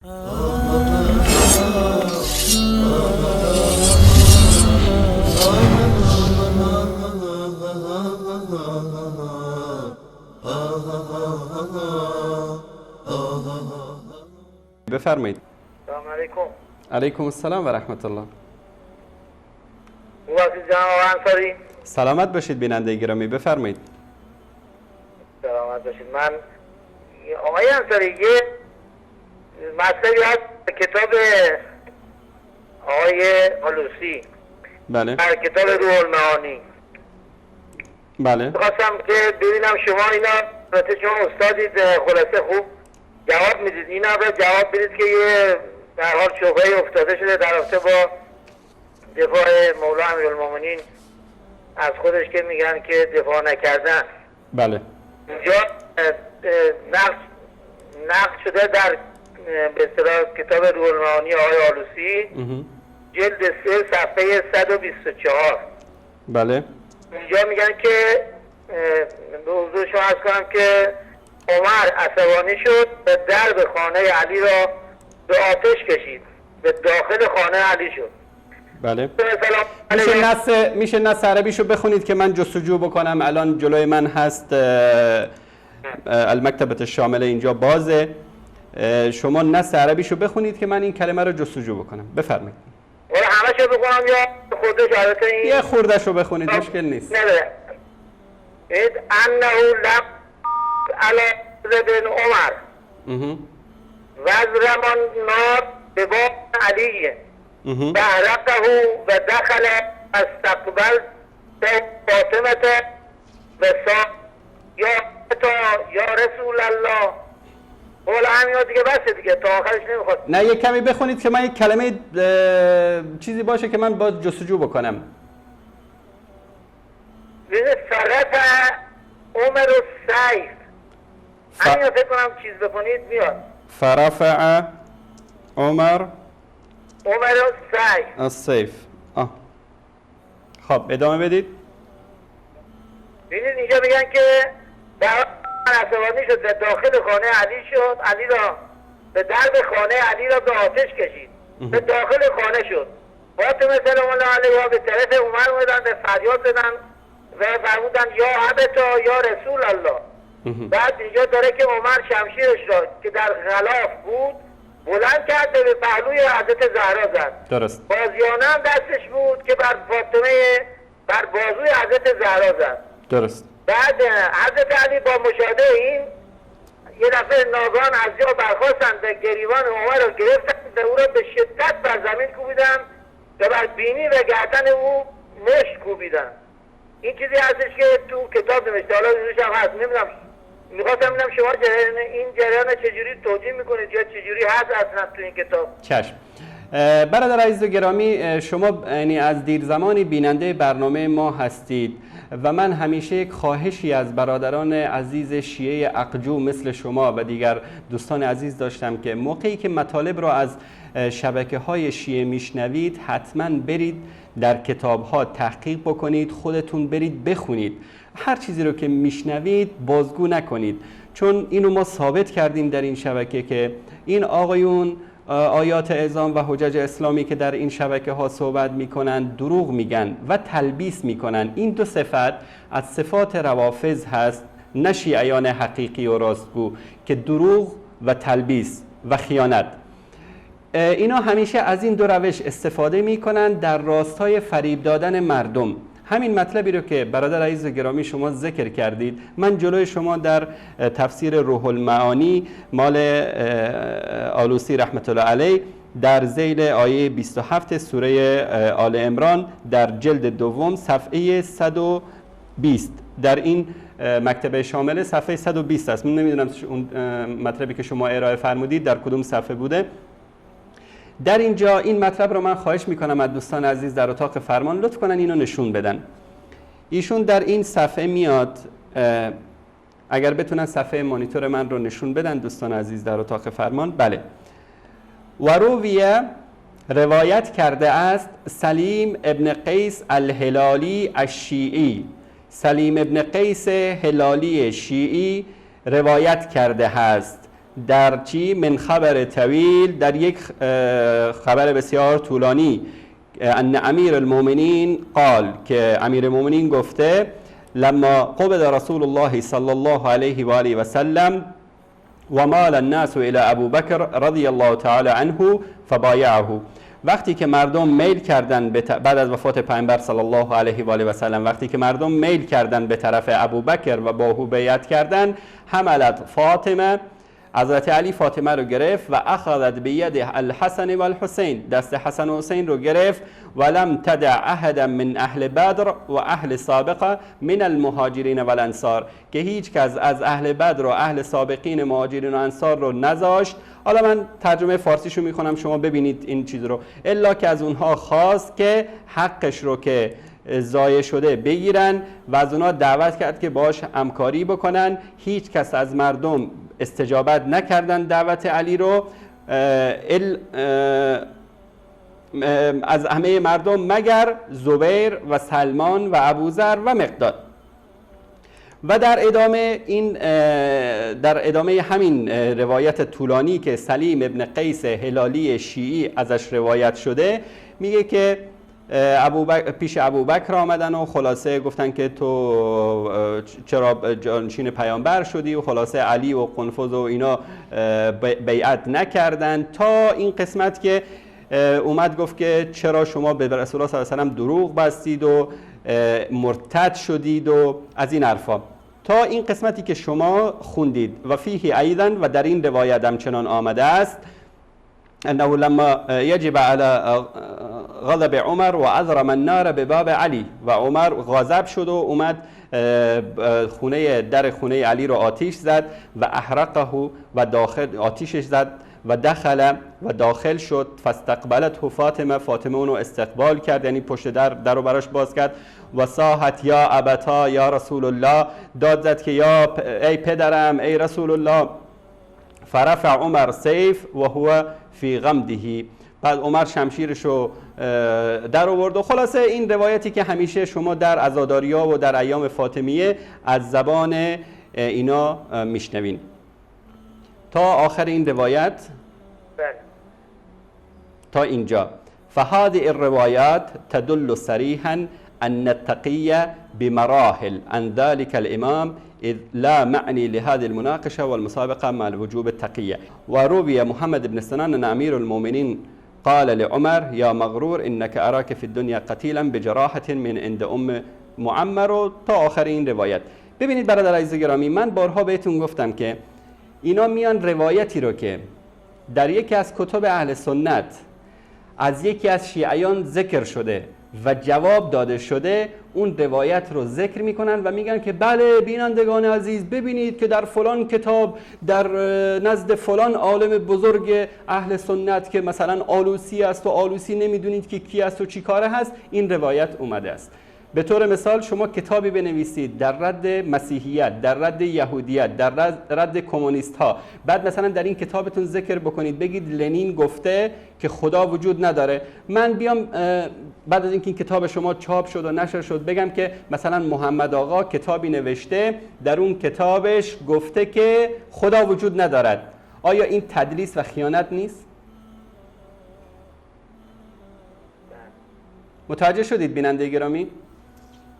بفرمایید. سلام علیکم. علیکم السلام و رحمت الله. انصاری. سلامت باشید بیننده گرامی، بفرمایید. سلامت باشید. من آقای انصاری یه مطلبی هست کتاب آقای آلوسی، بله، در کتاب روح المعانی. بله، خواستم که ببینم شما اینا، البته شما استادید، خلاصه خوب جواب میدید، اینا رو جواب بدید که یه در حال شبهه افتاده شده در رابطه با دفاع مولا امیرالمومنین از خودش که میگن که دفاع نکردن. بله، اینجا نقل شده در به اصطلاح کتاب روح المعانی آقای آلوسی، جلد 3 صفحه 124. بله، اینجا میگن که به حضور شما عرض کنم که عمر عصبانی شد، به درب خانه علی را به آتش کشید، به داخل خانه علی شد. بله، میشه نص عربیشو بخونید که من جستجو بکنم؟ الان جلوی من هست، المکتبة الشامله اینجا بازه. شما نص عربیشو بخونید که من این کلمه رو جستجو بکنم. بفرمایید. همه‌شو بخونم یا خودش؟ البته این یه خورده‌شو بخونید، مشکل نیست. نه، انه لم علی بن عمر وزرمان نار به باب علی بهرقه و دخل استقبل فاطمه و یا رسول الله. حالا همینا دیگه بسه دیگه، تا آخرش نمیخواد. نه، یه کمی بخونید که من یک کلمه چیزی باشه که من باز جستجو بکنم. فرفع عمر السیف. همین فکر کنم چیز بکنید میاد. فرفع عمر السیف. السیف. خب ادامه بدید. ببینید اینجا میگن که در عصبانی شد، به داخل خانه علی شد، علی را به درب خانه علی را به آتش کشید، به داخل خانه شد. فاطمه سلام الله علیها به طرف عمر اومدن، به فریاد زدن و فرمودن یا ابتا یا رسول الله. بعد اینجا داره که عمر شمشیرش را که در غلاف بود بلند کرد به پهلوی حضرت زهرا زد. درست. بازیانه هم دستش بود که بر فاطمه، بر بازوی حضرت زهرا زد. درست. بعد حضرت علی با مشاهده این یه دفعه ناگهان از جا برخاستند، به گریبان عمر را گرفتند، به او را به شدت بر زمین کوبیدند و بر بینی و گردن او مشت کوبیدند. این چیزی هستش که تو کتاب نوشته، حالا اینش هم هست، نمیدونم، میخواستم ببینم شما این جریان چجوری توجیه میکنید یا چجوری هست اصلا تو این کتاب. چشم. برادر عزیز و گرامی، شما یعنی از دیر زمانی بیننده برنامه ما هستید و من همیشه یک خواهشی از برادران عزیز شیعه اقجو مثل شما و دیگر دوستان عزیز داشتم که موقعی که مطالب را از شبکه‌های شیعه میشنوید حتما برید در کتاب‌ها تحقیق بکنید، خودتون برید بخونید، هر چیزی رو که میشنوید بازگو نکنید، چون اینو ما ثابت کردیم در این شبکه که این آقایون آیات اعظام و حجج اسلامی که در این شبکه ها صحبت میکنن دروغ میگن و تلبیس میکنن. این دو صفت از صفات روافض هست، نه شیعیان حقیقی و راستگو، که دروغ و تلبیس و خیانت. اینا همیشه از این دو روش استفاده میکنن در راستای فریب دادن مردم. همین مطلبی رو که برادر عزیز و گرامی شما ذکر کردید، من جلوی شما در تفسیر روح المعانی مال آلوسی رحمت الله علیه در ذیل آیه 27 سوره آل عمران در جلد دوم صفحه 120، در این مکتبه شامله صفحه 120 است. من نمیدونم اون مطلبی که شما ارائه فرمودید در کدوم صفحه بوده. در اینجا این مطلب رو من خواهش میکنم از دوستان عزیز در اتاق فرمان لطف کنن اینو نشون بدن. ایشون در این صفحه میاد، اگر بتونن صفحه مانیتور من رو نشون بدن دوستان عزیز در اتاق فرمان. بله. و رویه، روایت کرده است سلیم ابن قیس الهلالی الشیعی، سلیم ابن قیس هلالی شیعی روایت کرده است در چی؟ من خبر طویل، در یک خبر بسیار طولانی، ان امیر المؤمنین قال، که امیر المؤمنین گفته لما قبض رسول الله صلی الله علیه و آله و سلم و مال الناس الى ابو بکر رضی الله تعالی عنه فبایعه. وقتی که مردم میل کردن بعد از وفات پیامبر صلی الله علیه و آله و سلم، وقتی که مردم میل کردن به طرف ابوبکر و با او بیعت کردن، حملت فاطمه، حضرت علی فاطمه رو گرفت و اخذت بید الحسن و الحسین، دست حسن و حسین رو گرفت، و لم تدع احدا من اهل بدر و اهل سابقه من المهاجرین و الانصار، که هیچ کس از اهل بدر و اهل سابقین مهاجرین و انصار رو نذاشت. حالا من ترجمه فارسیشو میخونم شما ببینید این چیز رو. الا که از اونها خواست که حقش رو که ضایع شده بگیرن و از اونها دعوت کرد که باش همکاری بکنن. هیچ کس از مردم استجابت نکردن دعوت علی رو، از همه مردم مگر زبیر و سلمان و ابوذر و مقداد. و در ادامه این در ادامه همین روایت طولانی که سلیم ابن قیس هلالی شیعی ازش روایت شده، میگه که پیش ابوبکر آمدن و خلاصه گفتن که تو چرا جانشین پیامبر شدی و خلاصه علی و قنفذ و اینا بیعت نکردن، تا این قسمت که اومد گفت که چرا شما به رسول الله صلی الله علیه و سلم دروغ بستید و مرتد شدید و از این حرفا، تا این قسمتی که شما خوندید. و فیه ایضا، و در این روایت همچنان آمده است، انه لما یجب على غضب عمر و اضرم النار بباب علی، و عمر غضب شد و اومد خونه در خونه علی رو آتیش زد و احرقه و داخل آتیشش زد و دخل و داخل شد. فاستقبلته فاطمه، فاطمه اونو استقبال کرد، یعنی پشت در رو براش باز کرد. و صاحت یا ابتا یا رسول الله، داد زد که یا ای پدرم ای رسول الله. فرفع عمر سیف و هو فی غمده، بعد عمر شمشیرشو در آورد. و خلاصه این روایتی که همیشه شما در عزاداری‌ها و در ایام فاطمیه از زبان اینا میشنوین. تا آخر این روایت، تا اینجا. فهذه الروایات تدل صریحا ان التقیه بمراحل عن ذلك الامام إذ لا معني لهذه المناقشة والمسابقة مع الوجوب التقية. وروي محمد بن سنان أن أمير المؤمنين قال لعمر يا مغرور إنك أراك في الدنيا قتيلا بجراحة من عند أم معمر، تا آخر این روایت. ببینید برادر عزیز گرامی، من بارها بهتون گفتم که اینا میان روایتی رو که در یکی از کتب اهل سنت از یکی از شیعیان ذکر شده و جواب داده شده، اون روایت رو ذکر میکنن و میگن که بله بینندگان عزیز ببینید که در فلان کتاب در نزد فلان عالم بزرگ اهل سنت که مثلا آلوسی است و آلوسی نمیدونید که کی است و چی کاره هست، این روایت اومده است. به طور مثال شما کتابی بنویسید در رد مسیحیت، در رد یهودیت، در رد کمونیست ها، بعد مثلا در این کتابتون ذکر بکنید بگید لنین گفته که خدا وجود نداره، من بیام بعد از اینکه این کتاب شما چاپ شد و نشر شد بگم که مثلا محمد آقا کتابی نوشته در اون کتابش گفته که خدا وجود ندارد، آیا این تدلیس و خیانت نیست؟ متوجه شدید بیننده گرامی؟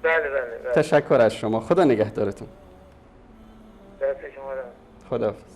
بله بله بله. تشکر از شما، خدا نگهدارتون. دست شما را. خداحافظ.